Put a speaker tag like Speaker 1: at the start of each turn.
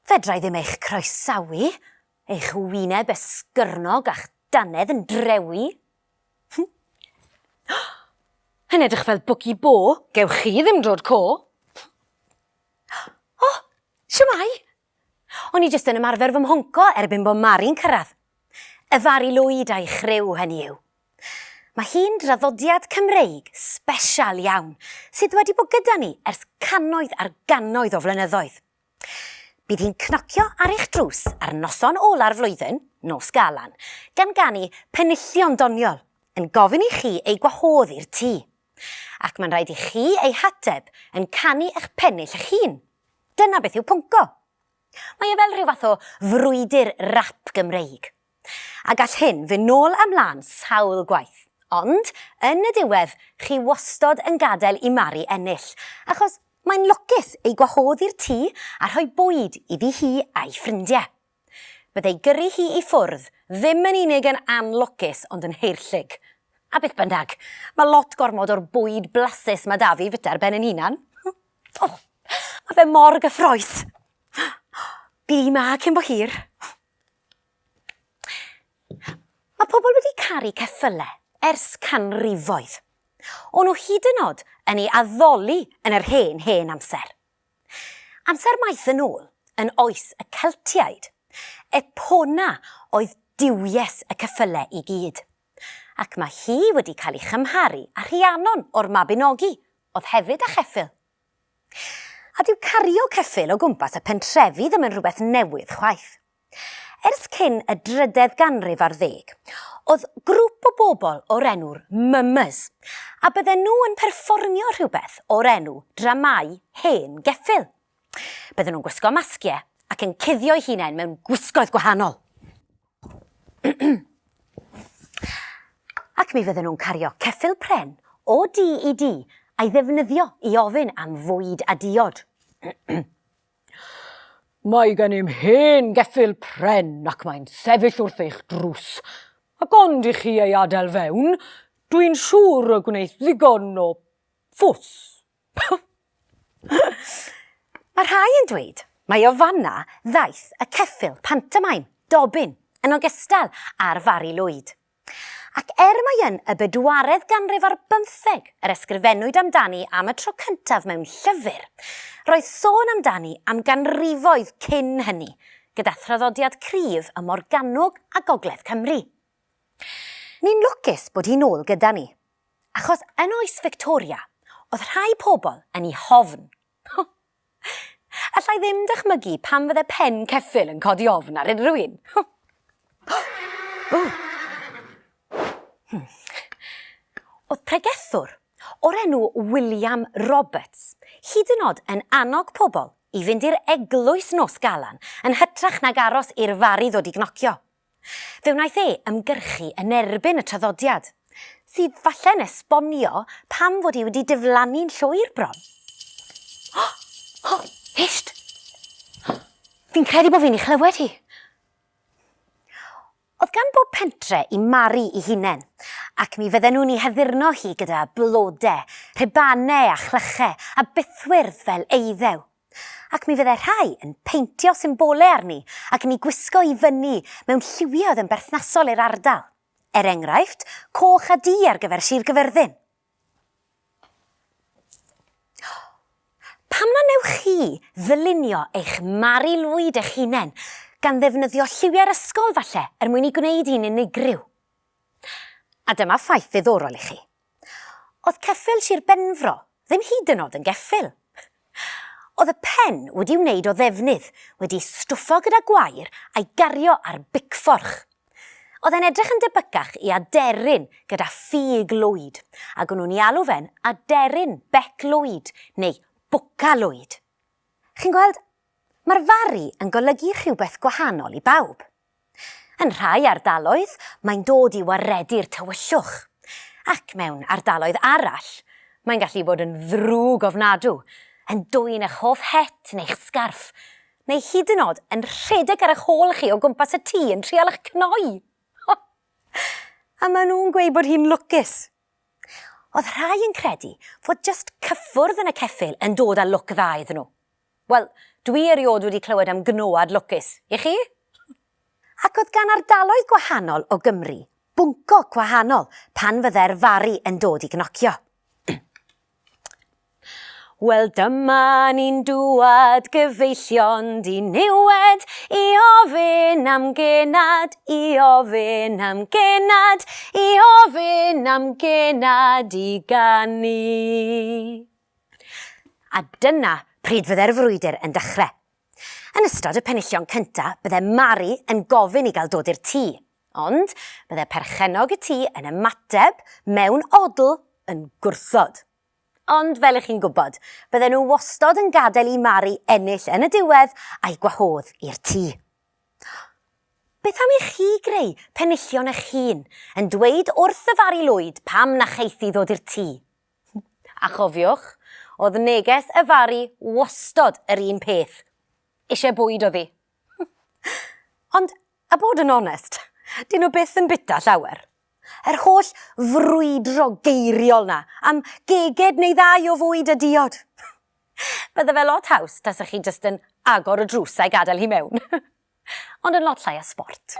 Speaker 1: Fedra i ddim eich croesawu, eich wyneb esgyrnog a'ch dannedd yn drewi. Yn edrych fel bwci bo, gewch chi ddim dod co. O, siwmai! O'n i jyst yn ymarfer fy mhonco erbyn bod Mari'n cyrraedd. Y Fari Lwyd a'i chriw, hynny yw. Mae hi'n draddodiad Cymreig sbesial iawn sydd wedi bod gyda ni ers cannoedd ar gannoedd o flynyddoedd. Bydd hi'n cnocio ar eich drws ar noson ola'r flwyddyn, nos Galan, gan ganu penillion doniol, yn gofyn i chi ei gwahodd i'r tŷ. Ac mae'n rhaid i chi ei hateb yn canu eich pennill eich hun. Dyna beth yw pwnco. Mae e fel rhyw fath o frwydr rap Gymreig. A gall hyn fynd nôl a mlaen sawl gwaith. Ond, yn y diwedd, chi wastod yn gadael i Mari ennill, achos mae'n lwcus ei gwahodd i'r tŷ a rhoi bwyd iddi hi a'i ffrindiau. Byddai gyrru hi i ffwrdd ddim yn unig yn anlwcus ond yn heirllug. A beth bynnag, mae lot gormod o'r bwyd blasus 'ma 'da fi i fwyta ar ben yn hunan. O, ma' fe mor gyffrous. Bydd hi 'ma cyn bo hir. Mae pobl wedi caru ceffyle ers canrifoedd. O'n nhw hyd yn oed yn ei addoli yn yr hen, hen amser. Amser maith yn ôl, yn oes y Celtiaid, Epona oedd duwies y ceffyle i gyd. Ac mae hi wedi cael ei chymharu â Rhiannon o'r Mabinogi, oedd hefyd â cheffyl. A dyw cario ceffyl o gwmpas y pentrefi ddim yn rhywbeth newydd chwaith. Ers cyn y drydedd ganrif ar ddeg, oedd grŵp o bobl o'r enw'r Mummers, a bydden nhw yn perfformio rhywbeth o'r enw dramâu hen geffyl. Bydden nhw'n gwisgo masgiau ac yn cuddio'u hunain mewn gwisgoedd gwahanol. Ac mi fydden nhw'n cario ceffyl pren o dŷ i dŷ a'i ddefnyddio i ofyn am fwyd a diod. Mae gennym hen geffyl pren ac mae'n sefyll wrth eich drws. Ac ond i chi ei adael fewn, dwi'n siŵr y gwneith ddigon o ffws. Mae rhai yn dweud mai o fan'na ddaeth y ceffyl pantomaim, Dobbin, yn ogystal â'r Fari Lwyd. Ac er mai yn y bedwaredd ganrif ar bymtheg yr ysgrifennwyd amdani am y tro cyntaf mewn llyfr, roedd sôn amdani am ganrifoedd cyn hynny, gyda thraddodiad cryf ym Morgannwg a Gogledd Cymru. Ni'n lwcus bod hi'n ôl gyda ni, achos yn oes Victoria, oedd rhai pobl yn ei hofn. Alla i ddim dychmygu pam fydde pen ceffyl yn codi ofn ar unrhyw un. Oedd pregethwr o'r enw William Roberts hyd yn oed yn annog pobl i fynd i'r eglwys nos Galan yn hytrach nag aros i'r Fari ddod i gnocio. Fe wnaeth e ymgyrchu yn erbyn y traddodiad, sydd falle'n esbonio pam fod hi wedi diflannu'n llwyr bron. O! O! Hisht! Fi'n credu bod fi'n ei chlywed hi. Oedd gan bob pentre i Mari i hunain, ac mi fydden nhw'n ei haddurno hi gyda blode, rhubanau a chlychau a bythwyrdd fel eiddew. Ac mi fydde rhai yn peintio symbolau arni ac yn ei gwisgo i fyny mewn lliwiau oedd yn berthnasol i'r ardal. Er enghraifft, coch a du ar gyfer Sir Gyfyrddin. Pam na wnewch chi ddylunio eich Mari Lwyd eich hunain, gan ddefnyddio lliwiau'r ysgol falle, er mwyn ei gwneud hi'n unigryw? A dyma ffaith ddiddorol i chi. Oedd ceffyl Sir Benfro ddim hyd yn oed yn geffyl. Oedd y pen wedi wneud o ddefnydd, wedi stwffo gyda gwair a'i gario ar bicfforch. Oedd e'n edrych yn debycach i aderyn gyda ffug lwyd, ac o'n nhw'n ei alw fe'n aderyn bec lwyd neu bwca lwyd. Chi'n gweld, mae'r Fari yn golygu rhywbeth gwahanol i bawb. Yn rhai ardaloedd, mae'n dod i waredu'r tywyllwch. Ac mewn ardaloedd arall, mae'n gallu bod yn ddrwg ofnadw, yn dwyn eich hoff het neu'ch sgarff, neu hyd yn oed yn rhedeg ar eich hôl chi o gwmpas y tŷ yn trial eich cnoi. A maen nhw'n gweud bod hi'n lwcus. Oedd rhai yn credu fod jyst cyffwrdd yn y ceffyl yn dod â lwc dda iddyn nhw. Wel, Dwi eriôd wedi clywed am gnoad lwcus. I chi? Ac oedd gan ardaloedd gwahanol o Gymru bwnco gwahanol pan fydde'r Fari yn dod i gnocio. Wel dyma ni'n dŵad gyfeillion diniwed i ofyn am genad, i ofyn am genad, i ofyn am genad i ganu. A dyna pryd fydde'r frwydr yn dechrau. Yn ystod y penillion cynta, bydde Mari yn gofyn i gael dod i'r tŷ, ond bydde perchennog y tŷ yn ymateb mewn odl yn gwrthod. Ond fel ych chi'n gwybod, bydden nhw wastod yn gadael i Mari ennill yn y diwedd a'i gwahodd i'r tŷ. Beth am i chi greu penillion eich hun yn dweud wrth y Fari Lwyd pam na cheith hi ddod i'r tŷ? A chofiwch, o'dd neges y Fari wastod yr un peth. Isie bwyd o'dd hi. Ond, a bod yn onest, 'dyn nhw byth yn bita llawer. Yr holl frwydro geiriol 'na am geged neu ddau o fwyd a diod. Bydde fe lot haws tasech chi jyst yn agor y drws a'i gadael hi mewn. Ond yn lot llai o sbort.